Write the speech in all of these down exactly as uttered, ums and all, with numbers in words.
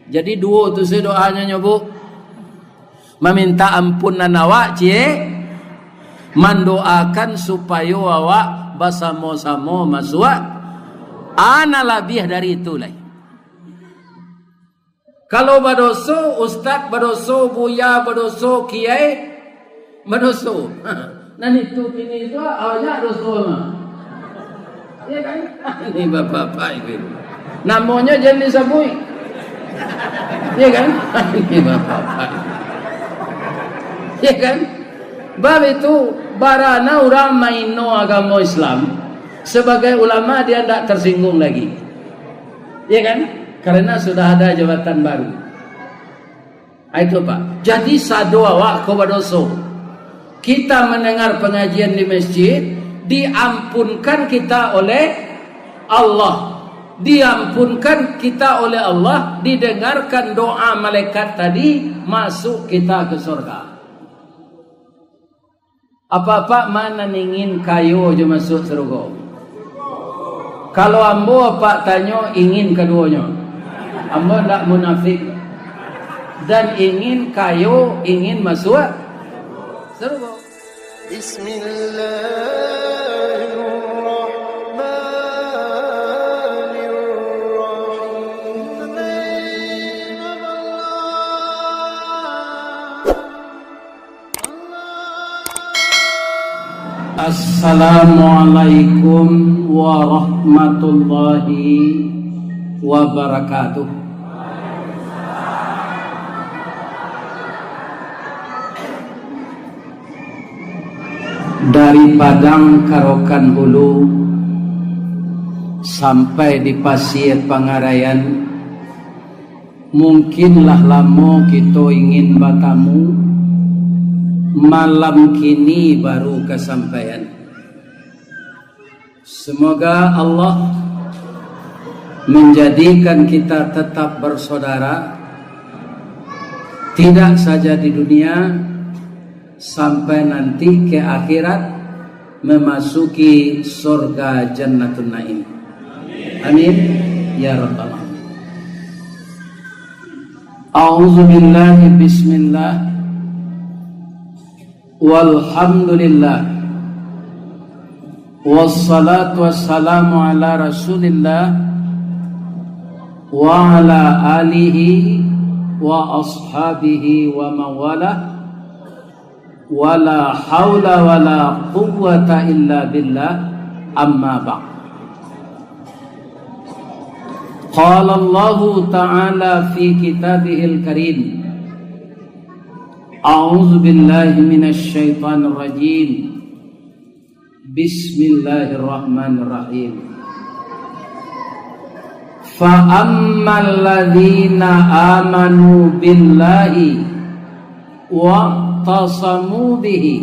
Jadi duo tu se doanyo nyo, Bu. Maminta ampunan awak, ciek, mandoakan supayo awak basamo-samo masuak. Ana labiah dari itu lai. Kalau badoso ustaz, badoso buya, badoso kiai, badoso. Nan itu kini tu banyak doso mah. Ya kan? Ini bapak-bapak ini. Namonyo jan disabuik. Ya kan? Ini bapak-bapak. Ya kan? Bab itu, barana urang maino agamo Islam, sebagai ulama dia ndak tersinggung lagi. Ya kan? Karena sudah ada jabatan baru. Ah, itu, Pak. Jadi, sado awak ko badoso. Kita mendengar pengajian di masjid, diampunkan kita oleh Allah. Diampunkan kita oleh Allah, didengarkan doa malaikat tadi, masuk kita ke surga. Apak-apak ma nan ingin kayo jo masuak sarugo? Kalau ambo, apak tanyo, ingin kaduonyo. Ambo ndak munafik. Dan ingin kayo, ingin masuak sarugo. Bismillahirrahmanirrahim. Assalamualaikum warahmatullahi wabarakatuh. Dari Padang Karokan Hulu sampai di Pasia Pangarayan, mungkin lah lamo kito ingin batamu, malam kini baru kasampaian. Semoga Allah menjadikan kita tetap bersaudara, tidak saja di dunia, sampai nanti ke akhirat, memasuki surga Jannatun Naim. Amin ya rabbal alamin. A'udzubillahi, bismillah. Walhamdulillah. Wassalatu wassalamu ala Rasulillah wa ala alihi wa ashabihi wa mawalah. Wala haula wala quwwata illa billah, amma ba'd. Qala Allahu ta'ala fi kitabihil karim. A'udzu billahi minasy syaithanir rajim. Bismillahirrahmanirrahim. Fa ammal ladzina amanu billahi wa'tasamu bihi,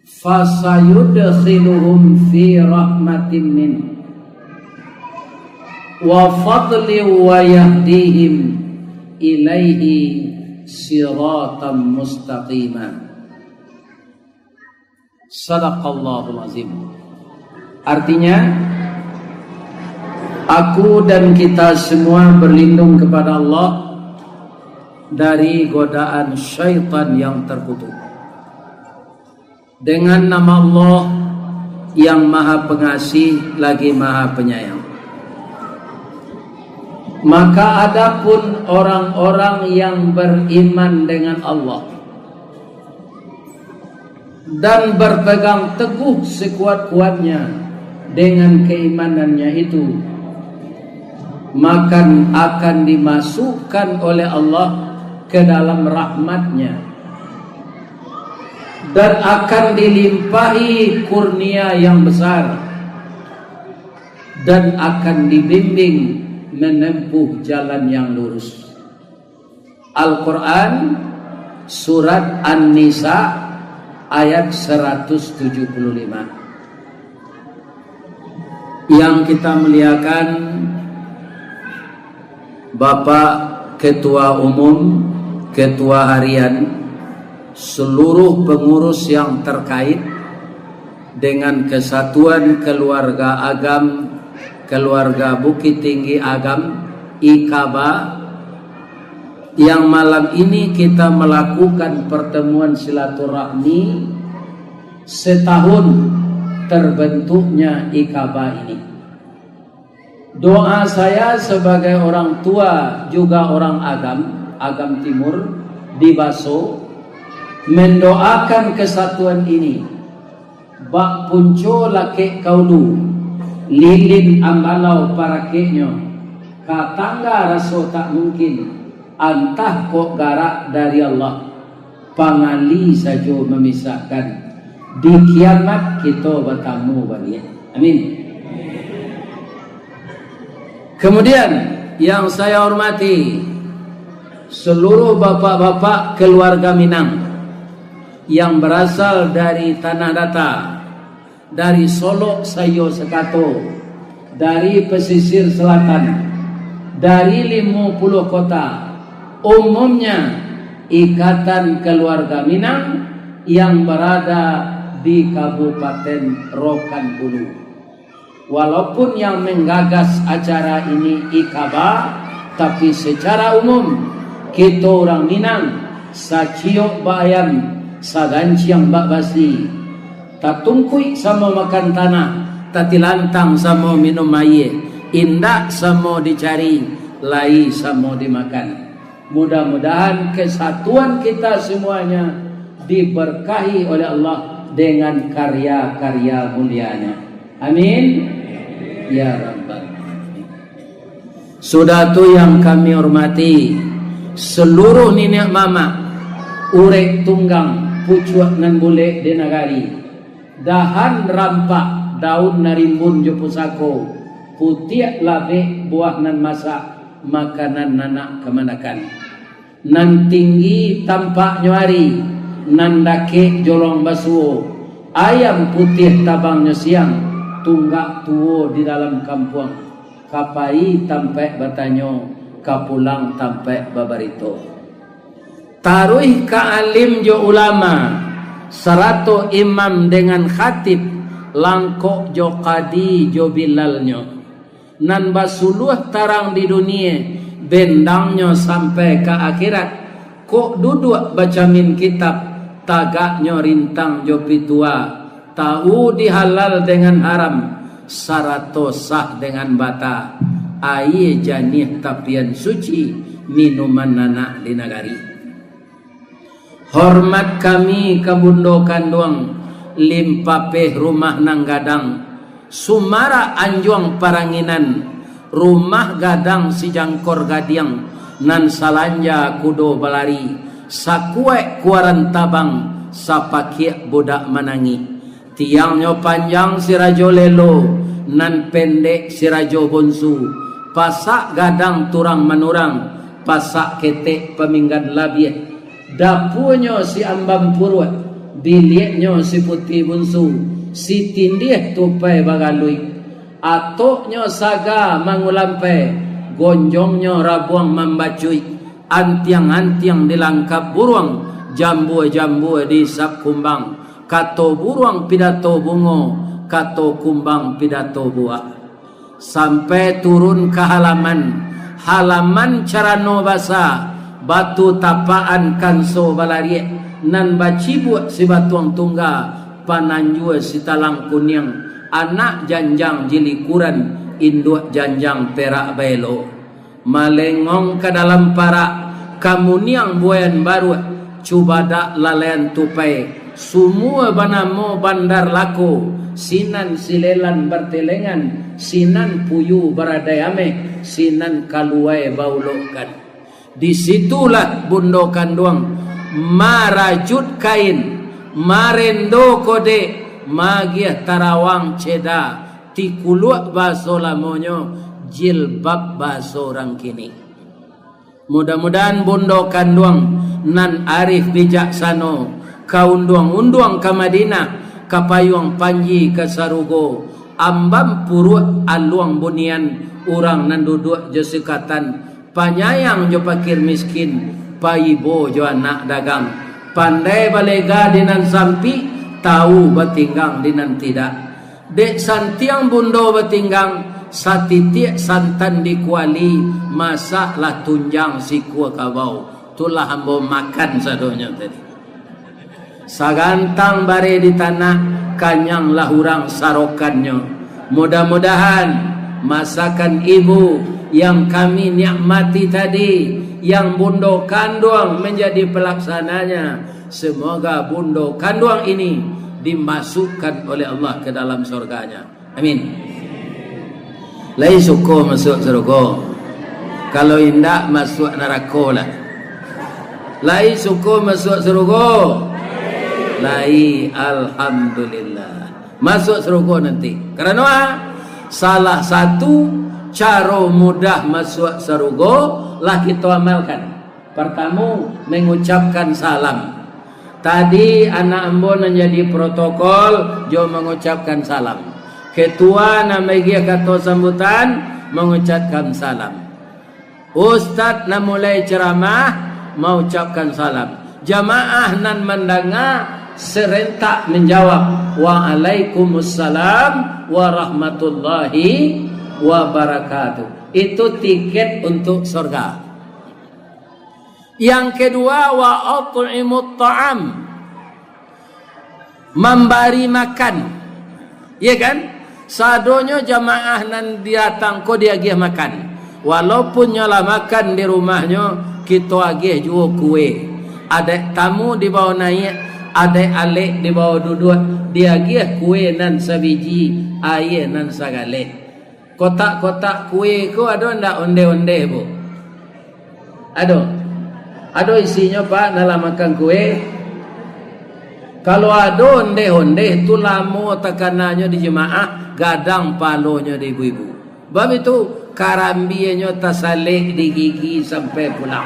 fasayudkhiluhum fi rahmatin min wa fadli wa yahdihim ilaihi siratan mustaqima. Sadaqallahul azim. Artinya, aku dan kita semua berlindung kepada Allah dari godaan syaitan yang terkutuk. Dengan nama Allah yang Maha Pengasih lagi Maha Penyayang. Maka adapun orang-orang yang beriman dengan Allah dan berpegang teguh sekuat-kuatnya dengan keimanannya itu, maka akan dimasukkan oleh Allah ke dalam rahmat-Nya, dan akan dilimpahi kurnia yang besar, dan akan dibimbing menempuh jalan yang lurus. Al-Quran, surat An-Nisa, ayat seratus tujuh puluh lima. Yang kita muliakan, Bapak Ketua Umum, Ketua Harian, seluruh pengurus yang terkait dengan Kesatuan Keluarga Agam, Keluarga Bukittinggi Agam, Ikaba, yang malam ini kita melakukan pertemuan silaturahmi setahun terbentuknya Ikaba ini. Doa saya sebagai orang tua, juga orang Agam, Agam Timur, di Baso, mendoakan kesatuan ini. Bak punco lakek ka ulu, lilin ambalau parakeknyo, ka tangga raso tak mungkin, antah kok garak dari Allah, pangali sajo mamisahkan, di kiamat kito batamu baliak. Amin. Kemudian, yang saya hormati seluruh bapak-bapak keluarga Minang yang berasal dari Tanah Datar, dari Solok saiyo sakato, dari pesisir selatan, dari limo puluah kota, umumnya Ikatan Keluarga Minang yang berada di Kabupaten Rokan Ulu. Walaupun yang menggagas acara ini Ikaba, tapi secara umum, kito urang Minang, saciok bak ayam, saganciang bak basi, tatungkuik samo makan tanah, tatilantang samo minum aia, indak samo dicari, lai samo dimakan. Mudah-mudahan kesatuan kita semuanya diberkahi oleh Allah dengan karya-karya mulianya. Amin. Ya Rabbal Alamin. Sudah tu yang kami hormati, seluruh niniak mamak, urek tunggang, pucuak nan bulek di nagari, dahan rampak, daun nan rimbun jo pusako, putiak labek, buah nan masak, makanan nanak kamanakan. Nan tinggi tampaknyo ari, nan dakek jolong basuo, ayam putiah tabangnyo siang, tunggak tuo di dalam kampuang, ka pai tampaik batanyo, ka pulang tampaik babarito. Taruih ka alim jo ulama, sarato imam dengan khatib, langkok jo kadi jo bilalnyo. Nan basuluah tarang di dunie, bendangnyo sampai ka akhirat. Kok duduak bacamin kitab, tagaknyo rintang jo pitua, tahu di halal dengan haram, sarato sah dengan bata, aia janiah tapian suci, minuman nanak di nagari. Hormat kami ka Bundo Kanduang, limpapeh rumah nan gadang, sumarak anjuang paranginan, rumah gadang sijangkor gadiang, nan salanja kudo balari, sakuaik kuaran tabang, sapakiak budak manangih. Tiangnyo panjang si rajo lelo, nan pendek si rajo bonsu, pasak gadang turang manurang, pasak ketek paminggan labiah. Dapuanyo si ambam puruak, biliaknyo si puti bunsu, si tindiah tupai bagaluik, atoknyo saga mangulampai, gonjongnyo rabuang mambacuik, antiang-antiang dilangkap buruang, jambua-jambua diisap kumbang, kato buruang pidato bungo, kato kumbang pidato buak. Sampai turun ka halaman, halaman carano basa, batu tapakan kanso balariak, nan bacibuak si batuang tungga, pananjua si talang kuniang, anak janjang jilikuran, induak janjang perak baelo. Malengong ka dalam parak, kamuniang buayan baruak, cubadak lalaian tupai, sumua banamo Bandar Lako, sinan silelan bartelengan, sinan puyu baradai ameh, sinan kaluai baulokkan. Di situlah Bundo Kanduang marajut kain, marendo kodek, magiah tarawang ceda, tikuluak bahaso lamonyo, jilbab bahaso urang kini. Mudah-mudahan Bundo Kanduang nan arif bijaksano, ka unduang-unduang ka Madinah, ka payuang panji ka sarugo, ambam puruak aluang bunian, urang nan duduak jo sikatan, panyayang jo pakir miskin, paibo jo anak dagang, pandai balega di nan sampik, tahu batinggang di nan tidak. Dek santiang Bundo batinggang, Satitiak santan di kuali, masaklah tunjang sikua kabau. Tulah ambo makan sadonyo tadi. Sagantang bareh di tanah, kanyanglah urang sarokannyo. Mudah-mudahan masakan ibu yang kami nikmati tadi, yang bundo kanduang manjadi palaksananya, semoga bundo kanduang ini dimasukkan oleh Allah ke dalam surga-Nya. Amin. Lai suko masuak sarugo? Kalau indak, masuak narako lah. Lai suko masuak sarugo? Lai, alhamdulillah. Masuak sarugo nanti. Karano a? Salah satu caro mudah masuak sarugo lah kito amalkan. Partamo, mangucapkan salam. Tadi anak ambo nan jadi protokol jo mangucapkan salam. Ketua nan magiah kato sambutan mangucapkan salam. Ustaz nan mulai ceramah maucapkan salam. Jamaah nan mandanga serentak manjawab, "Waalaikumsalam warahmatullahi wabarakatuh." Itu tiket untuk surga. Yang kedua, wa at'imut ta'am, mambari makan. Iya kan? Sadonyo jamaah nan datang ko diagiah makan. Walaupun nyo lah makan di rumahnyo, kito agiah juo kue. Adaik tamu dibawa naiak, adaik alek dibawa duduak, diagiah kue nan sabiji, aia nan sagaleh. Kotak-kotak kue ko ado ndak ondeh-ondeh, Bu? Ado? Ado isinyo, Pak, dalam makan kue? Kalau ado ondeh-ondeh, tu lamo takananyo di jemaah, gadang palonyo di ibu-ibu. Bab itu, karambianyo tasalek di gigi sampai pulang.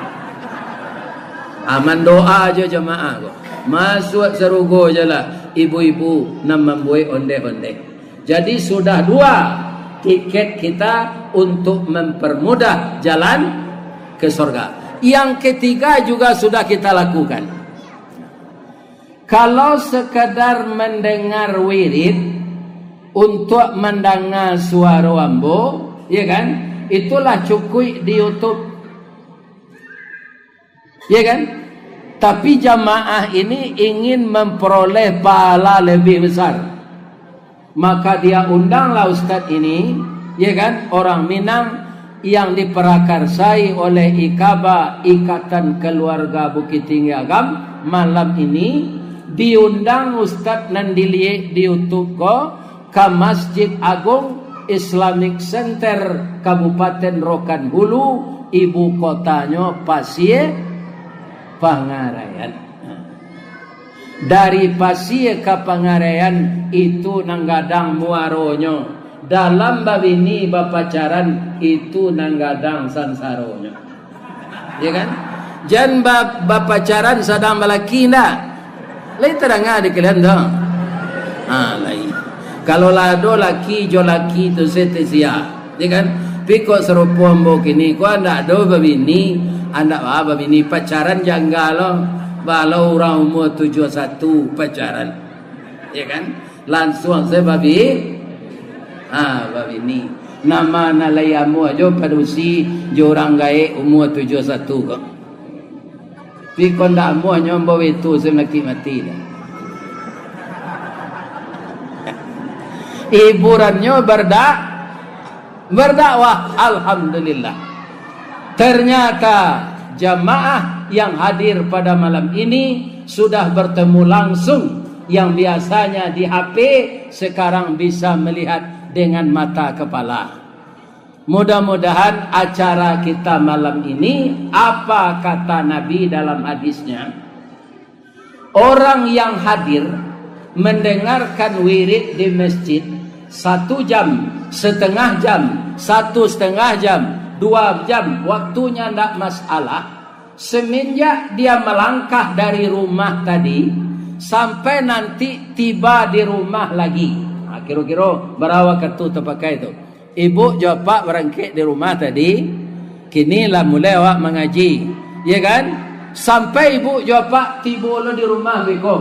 Ah, mandoa jo jemaah ko. Masuak sarugo jolah ibu-ibu nan mambuek ondeh-ondeh. Jadi, sudah dua tiket kita untuk mempermudah jalan ke surga. Yang ketiga juga sudah kita lakukan. Kalau sekadar mendengar wirid untuk mendengar suara ambo, ya kan? Itulah cukup di YouTube. Ya kan? Tapi jamaah ini ingin memperoleh pahala lebih besar. Maka dia undanglah ustaz ini, ya kan, orang Minang yang diperakarsai oleh IKABA, Ikatan Keluarga Bukittinggi Agam, malam ini diundang ustaz nan diliek di YouTube ko, ka Masjid Agung Islamic Center Kabupaten Rokan Hulu, ibu kotanyo Pasie Pangarayan. Dari Pasie ka Pangarayan, itu nan gadang muaronyo. Dalam babini bapacaran, itu nan gadang sansaronyo. Ya kan? Jan ba-, bapacaran sadang balaki ndak? Lai tadanga di kalian tu? Ha, lai. Kalau lah ado laki jo laki tu, se sia, ya kan? Pi kok sarupo ambo kini, kok ndak ado babini, ndak ba babini, pacaran janggal lo. Balo urang umua tujuah satu pacaran. Ya kan? Lansuang se babi-, ha, babini. Nama nan lai amuah jo padusi jo urang gaek umua tujuah satu ko. Tapi kok ndak amuah nyo ambo itu se manakik mati dah. Hiburannyo bardak-, Berdakwah, alhamdulillah. Ternyata jamaah yang hadir pada malam ini sudah bertemu langsung. Yang biasanya di H P, sekarang bisa melihat dengan mata kepala. Mudah-mudahan acara kita malam ini, apa kata Nabi dalam hadisnya, orang yang hadir mendengarkan wirid di masjid satu jam, setengah jam, satu setengah jam, dua jam, waktunya ndak masalah. Semenjak dia melangkah dari rumah tadi, sampai nanti tiba di rumah lagi. Ha, kiro-kiro bara wakatu tapakai tu? Ibu jo apak barangkek di rumah tadi, kini lah mulai awak mangaji, ya kan? Sampai ibu jo apak tibo lo di rumah beko,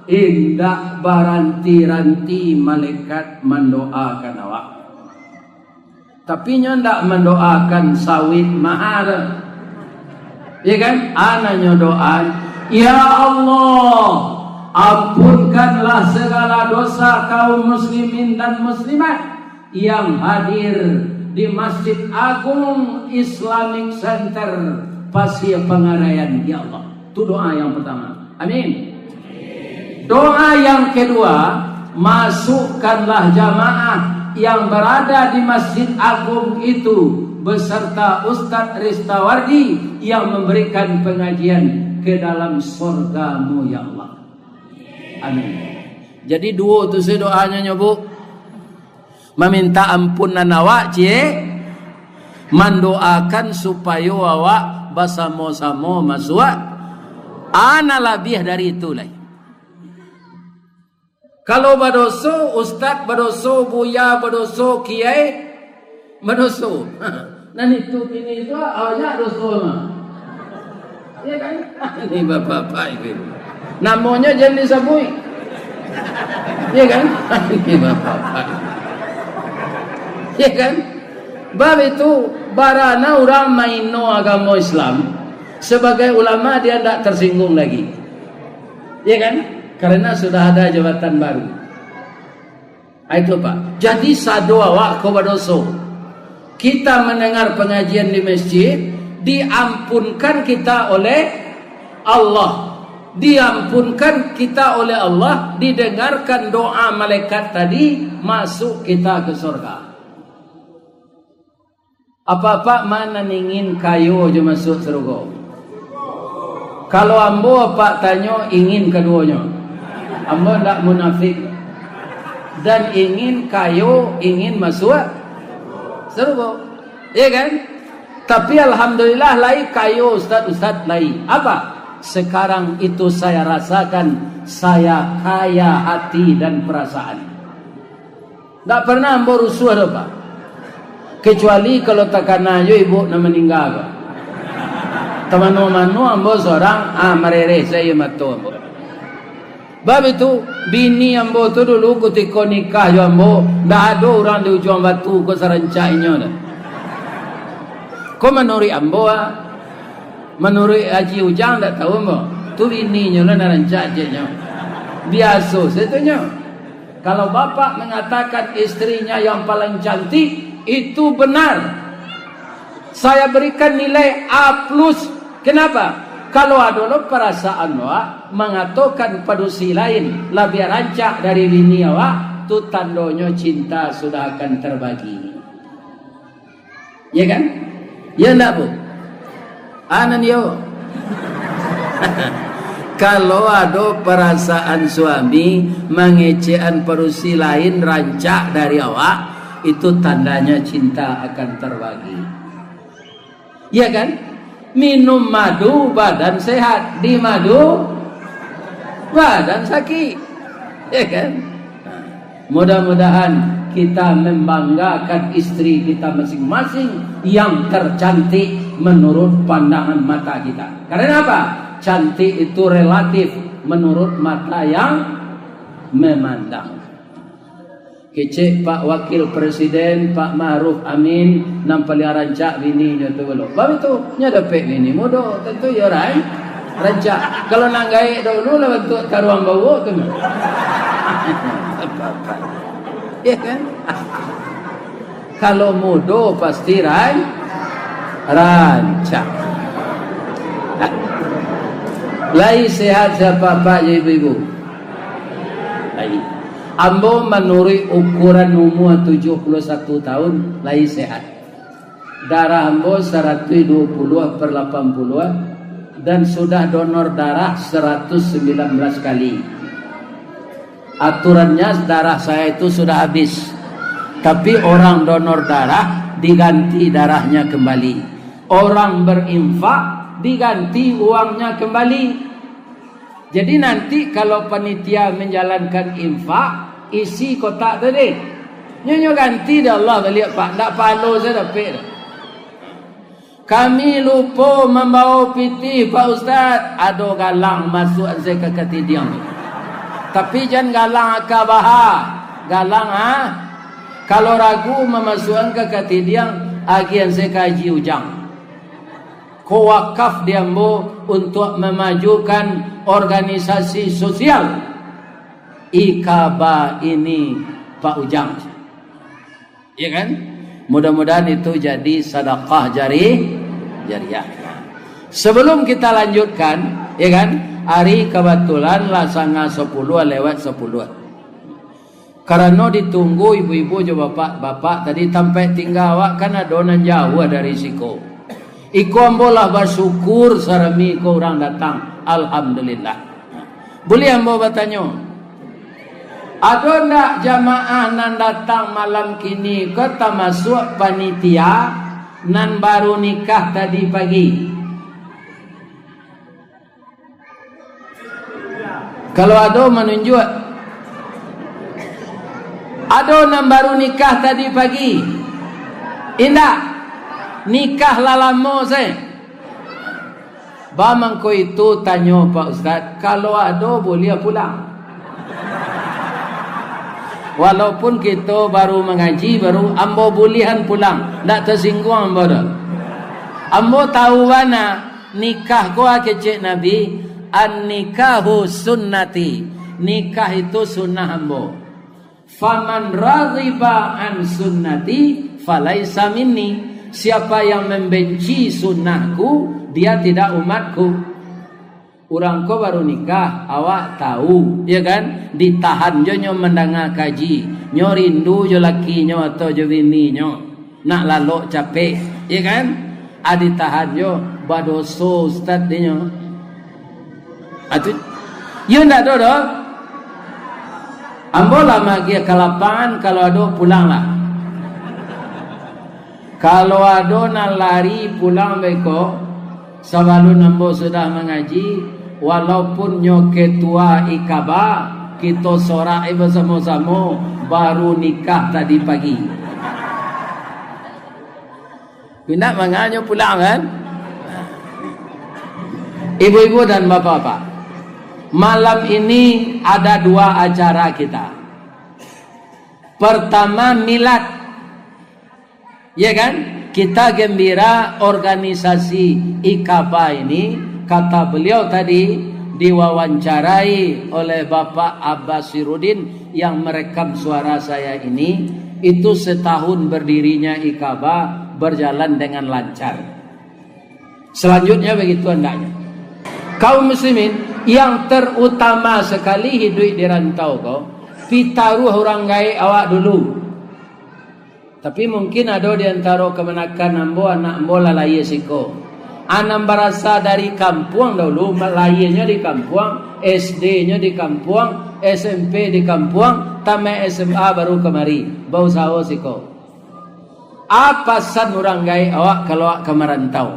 indak baranti-ranti malaikat mandoakan awak. Tapi nyo ndak mandoakan sawit mahal. Ya kan? Ana nyo doa, "Ya Allah, ampunkanlah segala dosa kaum muslimin dan muslimat yang hadir di Masjid Agung Islamic Center Pasir Pangarayan, ya Allah." Itu doa yang pertama. Amin. Doa yang kedua, masukkanlah jamaah yang berada di Masjid Agung itu beserta Ustadz Ristawardi yang memberikan pengajian ke dalam sorga-Mu, ya Allah. Amin. Jadi duo tu se doanyo nyo, Bu. Maminta ampunan awak, ciek, mandoakan supayo awak basamo-samo masuak. Ana labiah dari itu lai. Kalau badoso, ustad badoso, buya badoso, kiai badoso. Nan itu kini tu banyak doso mah. Ya kan? Ini bapak-bapak ibu-ibu. Namonyo jan disabuik. Ya kan? Ini bapak-bapak. Ya kan? Bab itu, barana urang maino agamo Islam, sebagai ulama dia ndak tersinggung lagi. Ya kan? Karena sudah ada jabatan baru. Ah, itu, Pak. Jadi, sado awak ko badoso. Kita mendengar pengajian di masjid, diampunkan kita oleh Allah. Diampunkan kita oleh Allah, didengarkan doa malaikat tadi, masuk kita ke surga. Apak-apak ma nan ingin kayo jo masuak sarugo? Kalau ambo, apak tanyo, ingin kaduonyo. Ambo ndak munafik. Dan ingin kayo, ingin masuak sarugo. Iya kan? Tapi alhamdulillah, lai kayo ustad-ustad lai. Apa? Sekarang itu saya rasakan, saya kaya hati dan perasaan. Ndak pernah ambo rusuah doh, Pak. Kecuali kalau takana jo ibuk nan maningga, Pak. Tamano-mano ambo sorang, ah, marereh sajo mato ambo. Bab itu, bini ambo tu dulu kutiko nikah jo ambo, ndak ado urang di Ujuang Batu ko sarancak inyo tu. Ko manuruik ambo, ah. Manuruik Haji Ujang, ndak tahu ambo. Tu bininyo lah nan rancak, ceknyo. Biaso sajo tu nyo. Kalau bapak mengatakan istrinya yang paling cantik, itu benar. Saya berikan nilai A plus. Kenapa? Kalau ado lo parasaan awak mangatokan padusi lain labiah rancak dari bini awak, tu tandonyo cinta sudah akan terbagi. Ya kan? Ya ndak, Bu? Anan yo. Kalau ado parasaan suami mangecekan padusi lain rancak dari awak, itu tandanya cinta akan terbagi. Ya kan? Minum madu badan sehat, di madu badan sakit. Ya kan? Mudah-mudahan kita membanggakan istri kita masing-masing yang tercantik menurut pandangan mata kita. Karena apa? Cantik itu relatif menurut mata yang memandang. Kecek Pak Wakil Presiden, Pak Ma'ruf Amin, nan paliang rancak bininyo tu lo. Bab itu, nyo dapek bini mudo, tantu iyo ran-, rancak. Kalau nan gaek dahulu lah bantuak taruang bawok tu. Ya kan? Kalau mudo pasti ran-, rancak. Lai sehat sapak-apak jo ibu-ibu? Lai. Ambo manuruik ukuran umua tujuah puluah satu tahun, lai sehat. Darah ambo saratuih duo puluah per lapan puluah, dan sudah donor darah seratus sembilan belas kali. Aturannya, darah saya itu sudah habis. Tapi orang donor darah diganti darahnya kembali. Orang berinfak diganti uangnya kembali. Jadi nanti kalau panitia menjalankan infak, isi kotak tu deh. Nyo, nyo ganti dek Allah baliak, Pak. Ndak pahalo sajo dapek tu. Kami lupo mambawa pitih, Pak Ustaz. Ado galang masuak se ka katidiang. Tapi jan galang aka baha. Galang, ah, Kalau ragu mamasuakan ka katidiang, agiahan se ka Haji Ujang. Ko wakaf di ambo untuak mamajukan organisasi sosial I K B A ini, Pak Ujang. Ya kan? Mudah-mudahan itu jadi sadakah jari-, jariah. Sebelum kita lanjutkan, ya kan? Hari kebetulan lah sanga sapuluah lewat sapuluah. Karano ditunggu ibu-ibu jo bapak-bapak tadi, tampek tingga awak kan ado nan jauah dari siko. Iko ambo lah basyukur sarami ko urang datang. Alhamdulillah. Buliah ambo batanyo, ado ndak jamaah nan datang malam kini ko tamasuak panitia nan baru nikah tadi pagi? Kalau ado, manunjuak. Ado nan baru nikah tadi pagi? Indak. Nikah lah lamo se. Ba mangko itu, tanyo Pak Ustaz, kalau ado buliah pulang. Walaupun kito baru mangaji, baru ambo buliahan pulang. Ndak tasingguang ambo doh. Ambo tahu bana. Nikah ko, kecek Nabi, "An-nikahu sunnati." Nikah itu sunnah ambo. "Faman raghiba an sunnati falaisa minni." Siapa yang membenci sunnahku, dia tidak umatku. Urang ko baru nikah, awak tahu, ya kan? Ditahan jo nyo mandanga kaji, nyo rindu jo lakinyo atau jo bininyo. Nak lalok capek, ya kan? Ah, ditahan jo, badoso ustaz dinyo. Ah, tu, yo ndak ado doh. Ambo lah magiah ka lapangan, kalau ado pulanglah. Kalau ado nan lari pulang beko, sabalun ambo sudah mangaji, walaupun nyo ketua I K B A, kito sorak basamo-samo, baru nikah tadi pagi. Indak manga nyo pulang, kan? Ibu-ibu dan bapak-bapak, malam ini ada dua acara kita. Pertama, milad. Ya kan? Kita gembira organisasi I K B A ini, kata beliau tadi, diwawancarai oleh Bapak Abbas Sirudin yang merekam suara saya ini, itu setahun berdirinya I K B A berjalan dengan lancar. Selanjutnya begitu hendaknya. Kaum muslimin, yang terutama sekali hiduik di rantau ko, pitaruah urang gaek awak dulu. Tapi mungkin ado di antaro kamanakan ambo, anak ambo lah lahia siko. Anak barasa dari kampuang dahulu, lahianyo di kampuang, S D-nyo di kampuang, S M P di kampuang, tamaik S M A baru kamari, bausaho siko. Apo pasan urang gaek awak kalau awak ka marantau?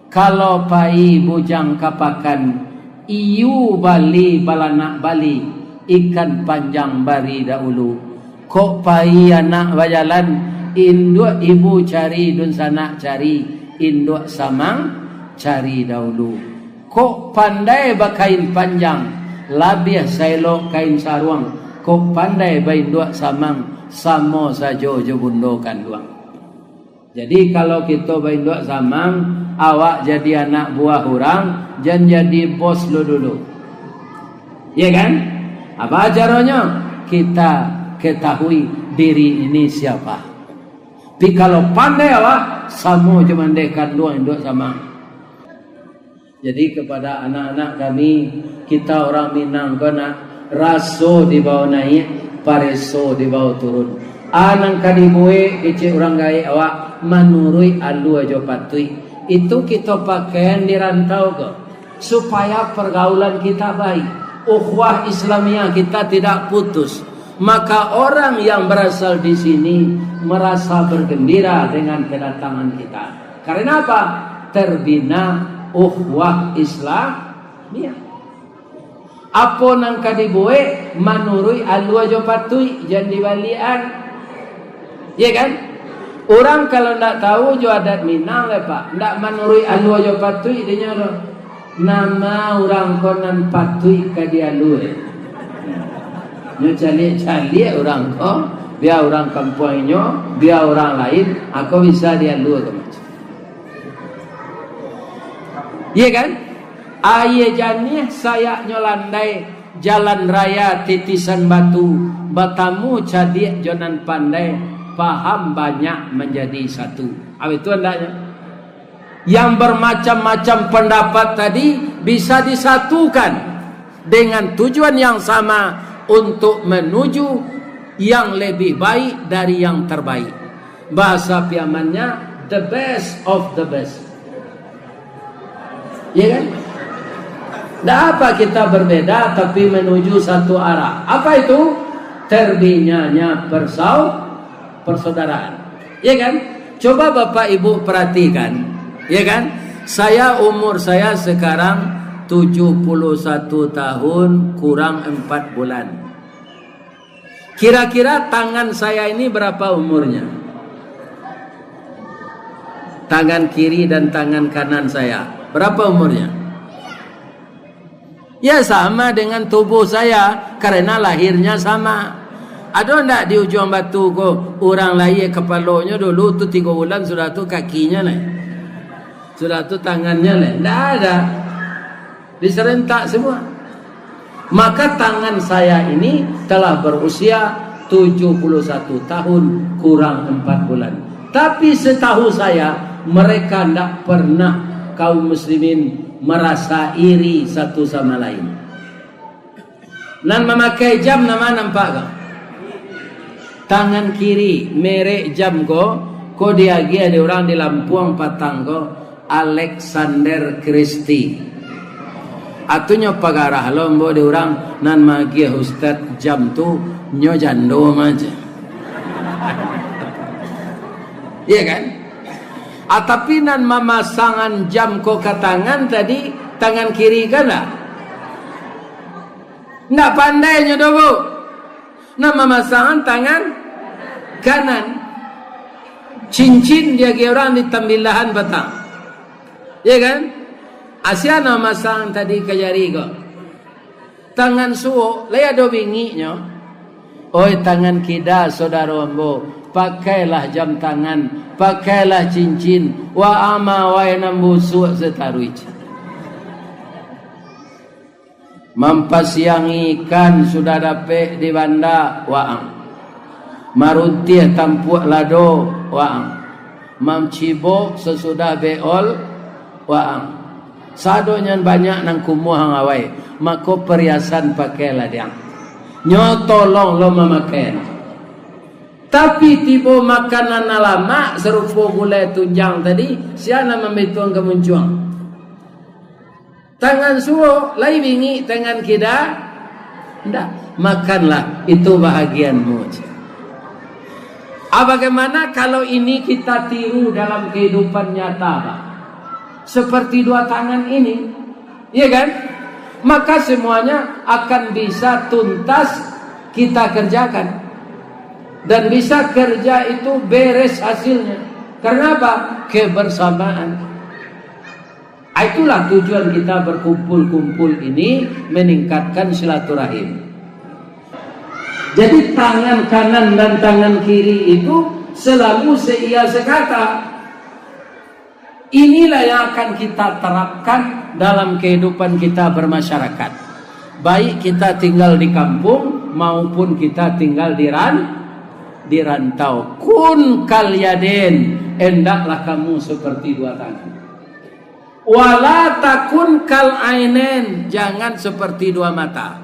Kalau pai bujang ka pakan, iyu bali balanak bali, ikan panjang bari dahulu. Kok pai anak bajalan, induak ibu cari dunsanak cari, induak samang cari dahulu. Kok pandai bakain panjang, labiah saelok kain saruang. Kok pandai bainduak samang, samo sajo jo bundo kanduang. Jadi, kalau kito bainduak samang, awak jadi anak buah urang, jan jadi bos lo dulu. Iya kan? Apa caronyo? Kita ketahui diri ini siapa. Tapi kalau pandai awak, samo jo mandeh kanduang induak samang. Jadi, kepada anak-anak kami, kita orang Minang ko nak, raso dibawa naik, pareso dibawa turun. A nan ka dibuek kecek urang gaek awak, manuruik alua jo patuik. Itu kito pakaian di rantau ko, supaya pergaulan kita baik, ukhuwah Islamiah kita tidak putus. Maka orang yang berasal di sini merasa bergembira dengan kedatangan kita. Karena apa? Terbina ukhuwah Islamiah. Apo nan ka dibuek, manuruik alua jo patuik, jan dibaliakan. Iya kan? Urang kalau ndak tahu jo adat Minang, lai, Pak, ndak manuruik alua jo patuik dinyo tu. Nama urang ko nan patuik ka dialua? Nyo caliak-caliak urang ko. Bia urang kampuang inyo, bia urang lain, ako bisa dialuakan macam. Iya kan? Aia janiah sayaknyo landai, jalan raya titisan batu, batamu cadiak jo nan pandai, paham banyak manjadi satu. Apa itu andaknyo? Yang bermacam-macam pendapat tadi bisa disatukan dengan tujuan yang sama untuk menuju yang lebih baik dari yang terbaik. Bahasa Piamannya, the best of the best. Ya kan? Ndak apa kita berbeda, tapi menuju satu arah. Apa itu? Terbinanya persau-, persaudaraan. Ya kan? Coba Bapak Ibu perhatikan, ya kan? Saya, umur saya sekarang tujuh puluh satu tahun kurang empat bulan. Kira-kira tangan saya ini berapa umurnya? Tangan kiri dan tangan kanan saya, berapa umurnya? Ya, sama dengan tubuh saya, karena lahirnya sama. Ado ndak di Ujuang Batu ko, urang lahia kapalonyo dulu tu tigo bulan, sudah tu kakinyo lai. Sudah tu tangannyo lai. Ndak ada. Diserentak semua. Maka tangan saya ini telah berusia tujuh puluh satu tahun kurang empat bulan. Tapi setahu saya, mereka ndak pernah, kaum muslimin, merasa iri satu sama lain. Nan mamakai jam nan ma nampak ko? Tangan kiri, merek jam ko, ko diagiah di urang di Lampuang patang ko, Alexander Christie. Atunyo pagarah lo ambo di urang nan maagiah ustad jam tu, nyo jando maja. Iya kan? Ah, tapi nan mamasangan jam ko ka tangan tadi, tangan kiri kan lah? Ndak pandai nyo doh, Bu. Nan mamasangan tangan kanan. Cincin diagiah urang di Tambilahan patang. Ya kan? Asia nan mamasang tadi ka jari ko. Tangan suok, lai ado bingiknyo. Oi, tangan kida, saudaro ambo, pakailah jam tangan, pakailah cincin, waang ma wai nan busuak sataruih. Mampasiangi ikan sudah dapek di banda, waang. Maruntiah tampuak lado, waang. Mancibok sasudah beol, waang. Sadonyo banyak nan kumuah ang awai, mako pariasan pakailah diang. Nyo tolong lo mamakai. Tapi tibo makanan nan lamak, sarupo gulai tunjang tadi, sia nan mambituang ka muncuang. Tangan suok, lai bingik tangan kida? Ndak. Makanlah, itu bahagianmu. Ah, bagaimana kalau ini kita tiru dalam kehidupan nyata, Pak? Seperti dua tangan ini, iya kan? Maka semuanya akan bisa tuntas kita kerjakan. Dan bisa kerja itu beres hasilnya. Karena apa? Kebersamaan. Itulah tujuan kita berkumpul-kumpul ini, meningkatkan silaturahim. Jadi, tangan kanan dan tangan kiri itu selalu seia sekata. Inilah yang akan kita terapkan dalam kehidupan kita bermasyarakat. Baik kita tinggal di kampung maupun kita tinggal di ran-, di rantau. Kun kal yadain, hendaklah kamu seperti dua tangan. Wala takun kal ainain, jangan seperti dua mata.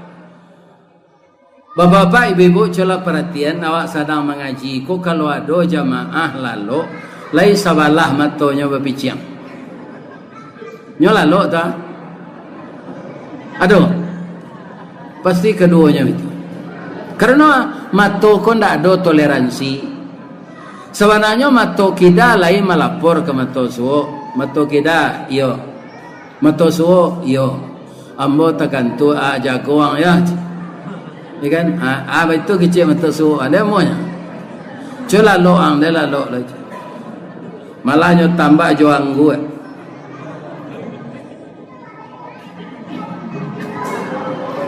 Bapak-bapak, ibu-ibu, cubolah paratian, awak sadang mangaji ko, kalau ado jamaah lalok, lai sabalah matonyo bapiciang. Nyo lalok ta? Ado? Pasti kaduonyo itu. Karano mato ko ndak ado toleransi. Sabananyo mato kida lai malapor ka mato suok. Mato kida, iyo. Mato suok, iyo. Ambo takantuak, ah, jago ang, yo. Iyo kan? Ah, ah, baitu kecek mato suok, ah, dek amonyo. Cubo lalok ang, dek lalok lah. Malah nyo tambah jo angguak.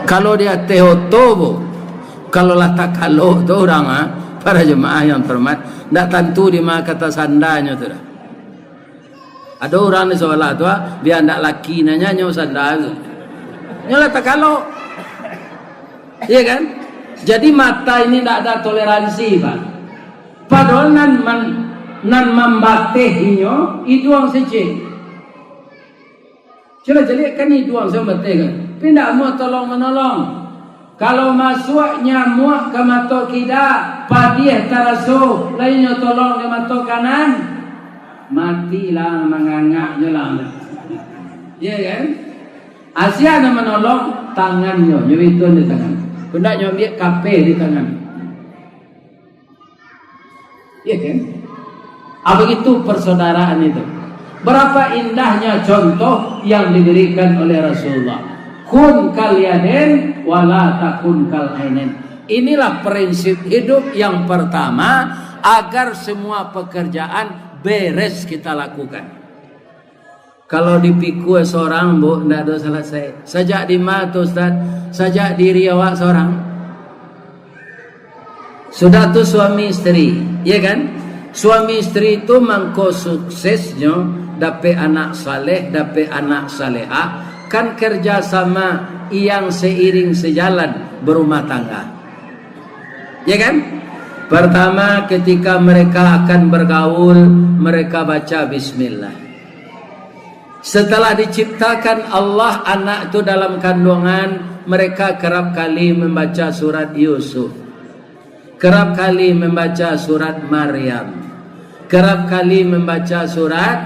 Kalau di ateh oto, Bu, kalau lah takalok tu urang, ah, Para jemaah yang terhormat, ndak tantu di ma kata sandanyo tu dah. Ado urang di sabalah tu, ah, bia ndak laki nanya nyo sanda tu. Nyo lah takalok. Iya kan? Jadi mata ini ndak ada toleransi, Pak. Padahal nan man-, nan mambateh inyo iduang sicik. Cubo caliak kan iduang sambateh kan. Tapi ndak amuah tolong manolong. Kalau masuak nyamuak ka mato kida, padiah taraso, lai nyo tolong di mato kanan, mati lah, mangangaknyo lah. Iya kan? Asia nan manolong tangannyo, nyo bituan di tangan. Kok ndak nyo ambiak kapeh di tangan. Iya kan? Ah, begitu persaudaraan itu. Berapa indahnya contoh yang diberikan oleh Rasulullah. Kun kal yadain wala takun kal ainain. Inilah prinsip hidup yang pertama agar semua pekerjaan beres kita lakukan. Kalau dipikua sorang, Bu, ndak ado salasai. Sajak di ma tu, Ustaz? Sajak diri awak sorang. Sudah tu suami isteri, ya kan? Suami isteri tu mangko suksesnyo, dapek anak saleh, dapek anak salehah, kan kerja sama yang seiring sejalan berumah tangga. Ya kan? Pertama, ketika mereka akan bergaul, mereka baca bismillah. Setelah diciptakan Allah anak tu dalam kandungan, mereka kerap kali membaca surat Yusuf. Kerap kali membaca surat Maryam. Kerap kali membaca surat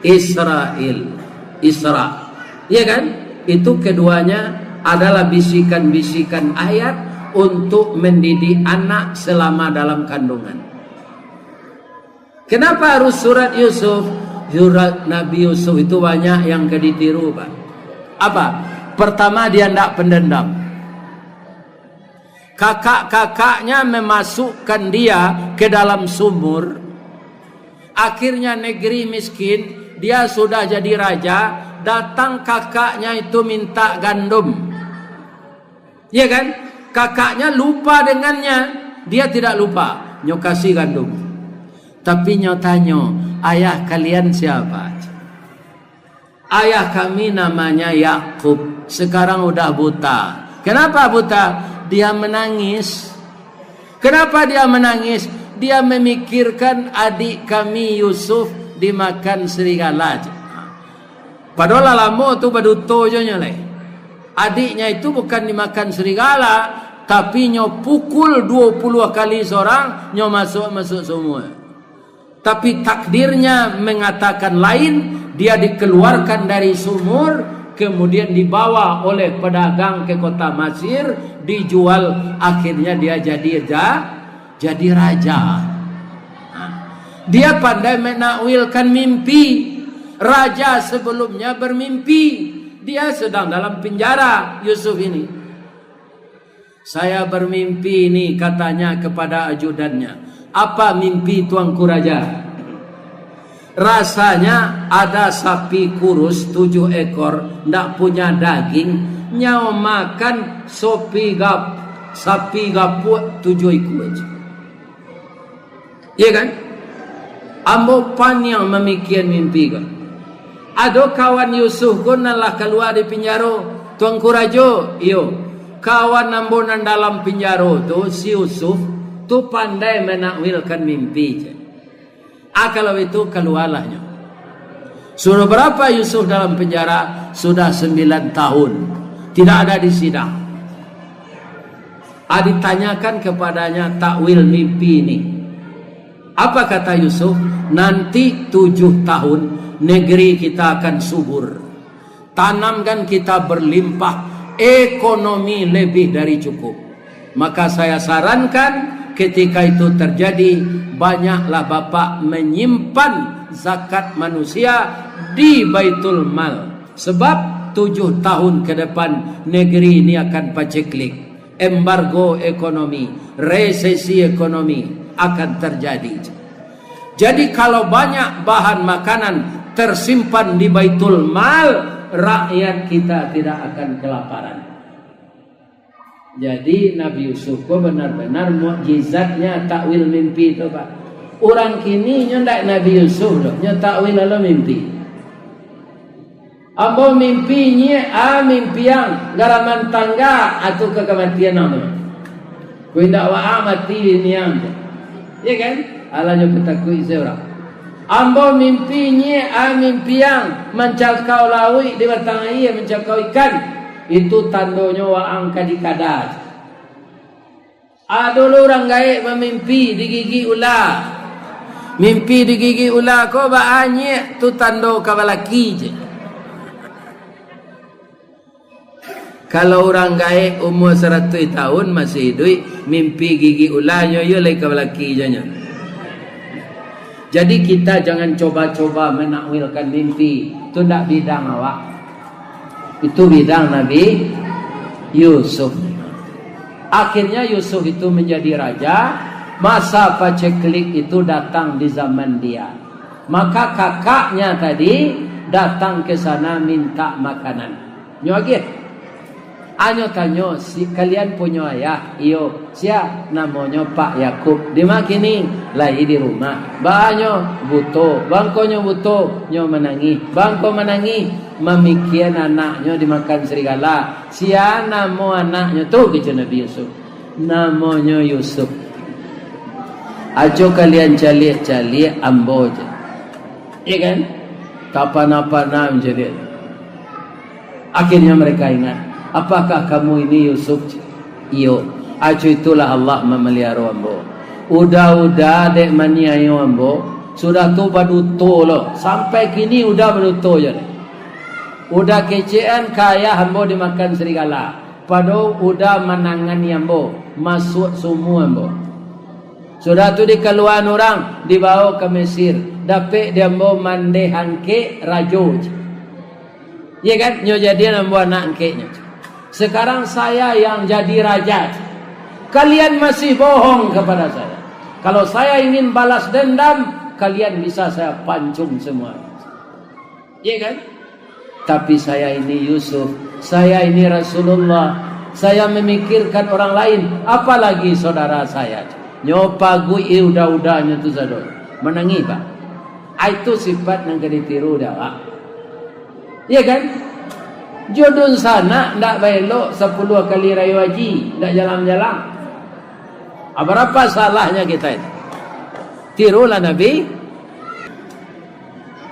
Israel. Isra. Ya kan? Itu keduanya adalah bisikan-bisikan ayat untuk mendidik anak selama dalam kandungan. Kenapa harus surat Yusuf? Surat Nabi Yusuf itu banyak yang ka ditiru, Pak. Apa? Pertama, dia ndak pendendam. Kakak-kakaknya memasukkan dia ke dalam sumur. Akhirnya negeri miskin, dia sudah jadi raja, datang kakaknya itu minta gandum. Ya kan? Kakaknya lupa dengannya, dia tidak lupa. Nyo kasih gandum. Tapi nyo tanyo, "Ayah kalian siapa?" "Ayah kami namanya Yakub, sekarang udah buta." "Kenapa buta?" "Dia menangis." "Kenapa dia menangis?" "Dia memikirkan adik kami Yusuf dimakan serigala." Padahal lah lamo tu baduto jo nyo lai. Adiknya itu bukan dimakan serigala, tapi nyo pukul dua puluh kali sorang, nyo masuk-masuk sumur. Tapi takdirnya mengatakan lain, dia dikeluarkan dari sumur, kemudian dibawa oleh pedagang ke kota Mesir, dijual, akhirnya dia jadi ja-, jadi raja. Nah, dia pandai menakwilkan mimpi. Raja sebelumnya bermimpi, dia sedang dalam penjara, Yusuf ini. "Saya bermimpi ini," katanya kepada ajudannya. "Apa mimpi Tuanku Raja?" "Rasanya ada sapi kurus tujuh ekor, ndak punya daging, nyo makan sopi gap-, sapi gapuak tujuh ikua." Iya kan? Ambo paniang mamikian mimpi ko. Ado kawan Yusuf ko nan lah kalua di pinjaro, "Tuanku Rajo," "Iyo." "Kawan ambo nan dalam pinjaro tu, si Yusuf, tu pandai manakwilkan mimpi," cek. "Ah, kalau itu, kalualah nyo." Sudah berapa Yusuf dalam penjara? Sudah sembilan tahun. Tidak ada di sidang. Ah, ditanyakan kepadanya takwil mimpi ini. Apa kata Yusuf? "Nanti tujuh tahun negeri kita akan subur. Tanamkan kita berlimpah, ekonomi lebih dari cukup. Maka saya sarankan ketika itu terjadi, banyaklah Bapak menyimpan zakat manusia di Baitul Mal. Sebab tujuh tahun ke depan negeri ini akan paceklik." Embargo ekonomi, resesi ekonomi akan terjadi. Jadi, kalau banyak bahan makanan tersimpan di Baitul Mal, rakyat kita tidak akan kelaparan. Jadi, Nabi Yusuf ko benar-benar mukjizatnya takwil mimpi tu, Pak. Urang kini nyo ndak Nabi Yusuf doh, nyo takwil alo mimpi. Ambo mimpi nyiak a mimpiang garaman tangga atu ka kamatian ambo. Ko indak waang mati biniang tu. Iya kan? Alah nyo patakuik se urang. Ambo mimpi nyiak a mimpiang mancakau lauik di batang aia, mancakau ikan. Itu tandonyo waang ka dikada. Ado lo urang gaek bamimpi digigik ula. Mimpi digigik ula ko baa nyiak tu tando ka balaki je. Kalau urang gaek umua saratuih tahun masih iduik, mimpi gigik ula nyo iyo lai ka balaki je nyo. Jadi kita jangan coba-coba menakwilkan mimpi. Itu ndak bidang awak. Itu bidang Nabi Yusuf. Akhirnya Yusuf itu menjadi raja. Masa paceklik itu datang di zaman dia. Maka kakaknya tadi datang ke sana minta makanan. Nyo agiah. Anyo tanyo, "Si kalian punyo ayah?" "Iyo." "Sia?" "Namonyo Pak Yakub." "Di ma kini?" "Lai di rumah." "Baa nyo?" "Buto." "Bangkonyo buto?" "Nyo manangih." "Bangko manangih?" "Mamikian anaknyo dimakan serigala." "Sia namo anaknyo tu?" kecek Nabi Yusuf. "Namonyo Yusuf." Ajo kalian caliak-caliak ambo je. Iya kan? Tapana-pana mancaliak. Akhirnya mereka ingat, "Apakah kamu ini Yusuf?" "Iyo." "Ajo itulah Allah mamaliharo ambo. Uda-uda dek maniayo ambo, sudah tu baduto lo. Sampai kini uda baduto je. Uda kecekan ka ayah ambo dimakan serigala. Pado uda manangani ambo, masuak sumua ambo. Sudah tu dikaluaan urang, dibawo ka Mesir. Dapek di ambo mandeh angkek rajo." Iya kan? "Nyo jadian ambo anak angkeknyo. Sekarang saya yang jadi raja. Kalian masih bohong kepada saya. Kalau saya ingin balas dendam, kalian bisa saya pancung semua." Iya kan? "Tapi saya ini Yusuf, saya ini Rasulullah, saya memikirkan orang lain, apalagi saudara saya." Nyo paguik uda-udanyo tu sado. Manangih, Pak. Ah, itu sifat nan ka ditiru dek awak. Iya kan? Jo dunsanak ndak baelok sapuluah kali rayo haji, ndak jalang-jalang. Ah, barapa salahnyo kita itu? Tirulah Nabi.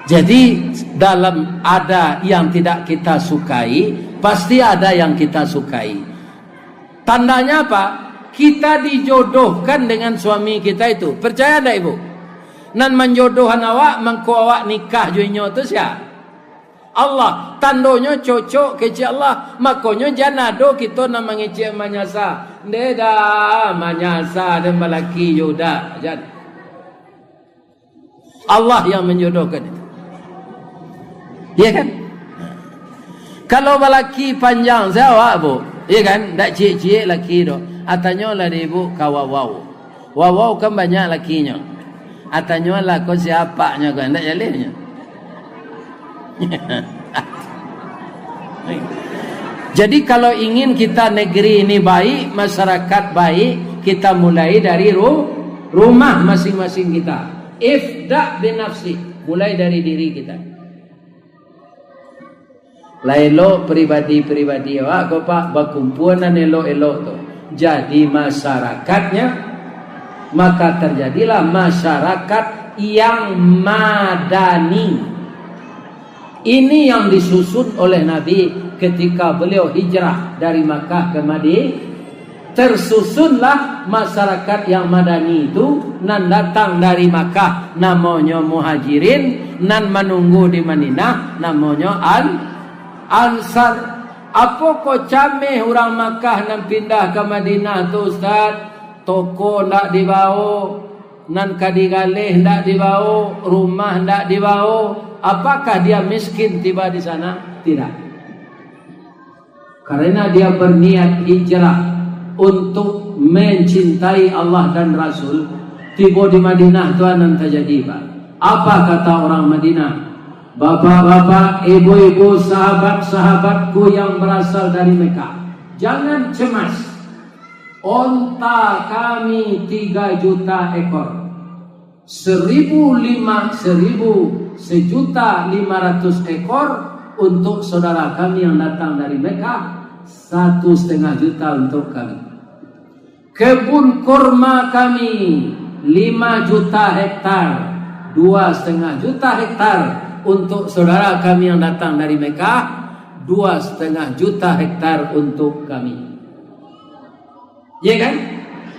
Jadi, dalam ada yang tidak kita sukai, pasti ada yang kita sukai. Tandanya apa? Kita dijodohkan dengan suami kita itu. Percaya ndak, Ibu? Nan manjodohkan awak, mangko awak nikah jo inyo tu sia? Allah. Tandonyo cocok kecek Allah. Makonyo jan ado kito nan mangecek manyasa. Ndeh dah, manyasa den balaki jo uda. Jan. Allah yang menjodohkan itu. Iya kan? Kalau balaki panjang se awak, Bu, iya kan? Ndak ciek-ciek laki tu. Atanyo lah di ibu ka wawau. Wawau kan banyak lakinyo. Atanyo lah ko siapaknyo kan, ndak jaleh nyo. Jadi, kalau ingin kita negeri ini baik, masyarakat baik, kita mulai dari ru-, rumah masing-masing kita. Ibda' binafsik, mulai dari diri kita. Lah elok pribadi-pribadi awak ko, Pak, bakumpua nan elok-elok tu. Jadi masyarakatnya, maka terjadilah masyarakat yang madani. Ini yang disusun oleh Nabi ketika beliau hijrah dari Makkah ke Madi-, tersusunlah masyarakat yang madani itu, nan datang dari Makkah, namonyo Muhajirin, nan manunggu di Madinah, namonyo An-, Ansar. Apo ko cameh urang Makkah nan pindah ka Madinah tu, Ustaz? Toko ndak dibawo, nan ka digaleh ndak dibawo, rumah ndak dibawo, apakah dia miskin tiba di sana? Tidak. Karena dia berniat hijrah untuk mencintai Allah dan Rasul, tibo di Madinah tu nan tajadi, Pak. Apa kata orang Madinah? Bapak-bapak, ibu-ibu, sahabat-sahabatku yang berasal dari Mekah, jangan cemas. Onta kami tiga juta ekor. Seribu lima, seribu, sejuta lima ratus ekor untuk saudara kami yang datang dari Mekah, satu setengah juta untuk kami. Kebun kurma kami lima juta hektar, dua setengah juta hektar untuk saudara kami yang datang dari Mekah, dua setengah juta hektar untuk kami. Ya kan?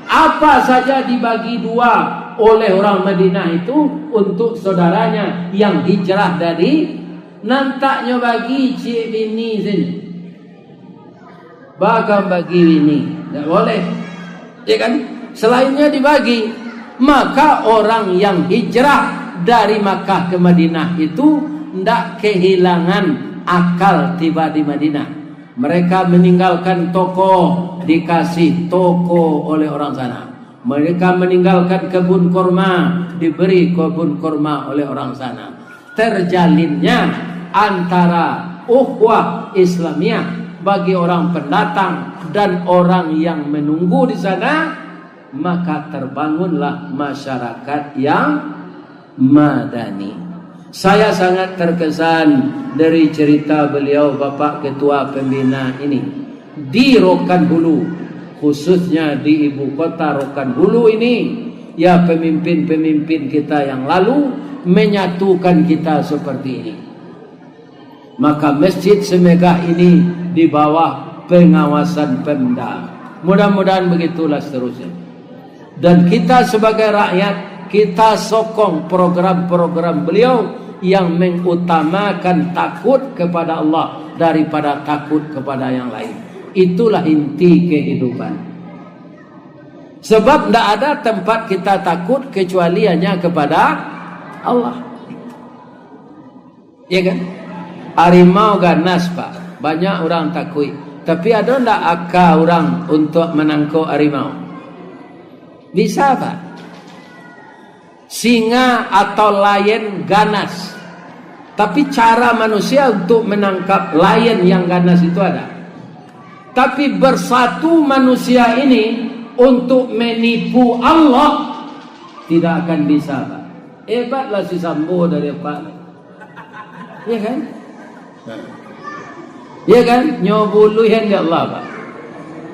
Apa saja dibagi dua oleh orang Madinah itu untuk saudaranya yang hijrah dari, nantaknyo bagi ciek bini sajo. Bagan bagi bini, ndak boleh. Ya kan? Selainnya dibagi. Maka orang yang hijrah dari Makkah ke Madinah itu ndak kehilangan akal tiba di Madinah. Mereka meninggalkan toko, dikasih toko oleh orang sana. Mereka meninggalkan kebun kurma, diberi kebun kurma oleh orang sana. Terjalinnya antara ukhuwah Islamiah bagi orang pendatang dan orang yang menunggu di sana, maka terbangunlah masyarakat yang madani. Saya sangat terkesan dari cerita beliau, Bapak Ketua Pembina ini, di Rokan Hulu, khususnya di ibu kota Rokan Hulu ini, ya, pemimpin-pemimpin kita yang lalu menyatukan kita seperti ini. Maka masjid semegah ini di bawah pengawasan Pemda. Mudah-mudahan begitulah seterusnya. Dan kita sebagai rakyat, kita sokong program-program beliau yang mengutamakan takut kepada Allah daripada takut kepada yang lain. Itulah inti kehidupan. Sebab ndak ada tempat kita takut kecuali hanya kepada Allah. Ya kan? Harimau ganas, Pak. Banyak urang takuik. Tapi ado ndak aka urang untuak manangkok harimau? Bisa, Pak. Singa atau lion ganas. Tapi cara manusia untuk menangkap lion yang ganas itu ada. Tapi bersatu manusia ini untuk menipu Allah tidak akan bisa, Pak. Hebatlah si Sambo dari Pak. Ya kan? Ya kan? Nyo buluihan dek Allah, Pak.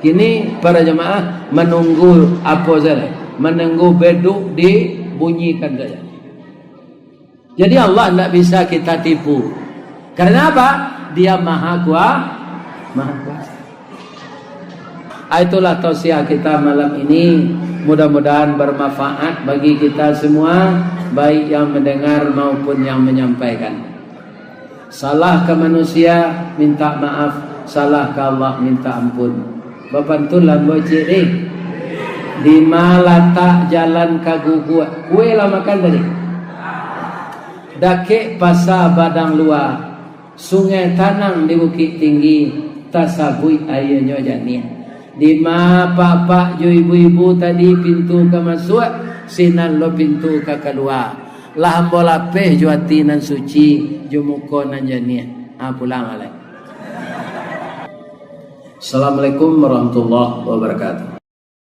Kini para jamaah menunggu apo sajo? Menunggu beduk dibunyikan sajo. Jadi Allah ndak bisa kita tipu. Karena apa? Dia Maha Kua-, Maha Kuasa. Ah, itulah tausiah kita malam ini. Mudah-mudahan bermanfaat bagi kita semua, baik yang mendengar maupun yang menyampaikan. Salah ka manusia, minta maaf. Salah ka Allah, minta ampun. Bapantun lambo ciek deh. Di ma latak jalan ka guguak? Kue lah makan tadi. Dakek pasa Badang Lua, sungai tanang di Bukik Tinggi, tasabuik aianyo janiah. Di ma apak-apak jo ibu-ibu tadi pintu ka masuak, sinan lo pintu ka kalua. Lah ambo lapeh jo ati nan suci, jo muko nan janiah. Ha, pulang alai. Assalamualaikum warahmatullahi wabarakatuh.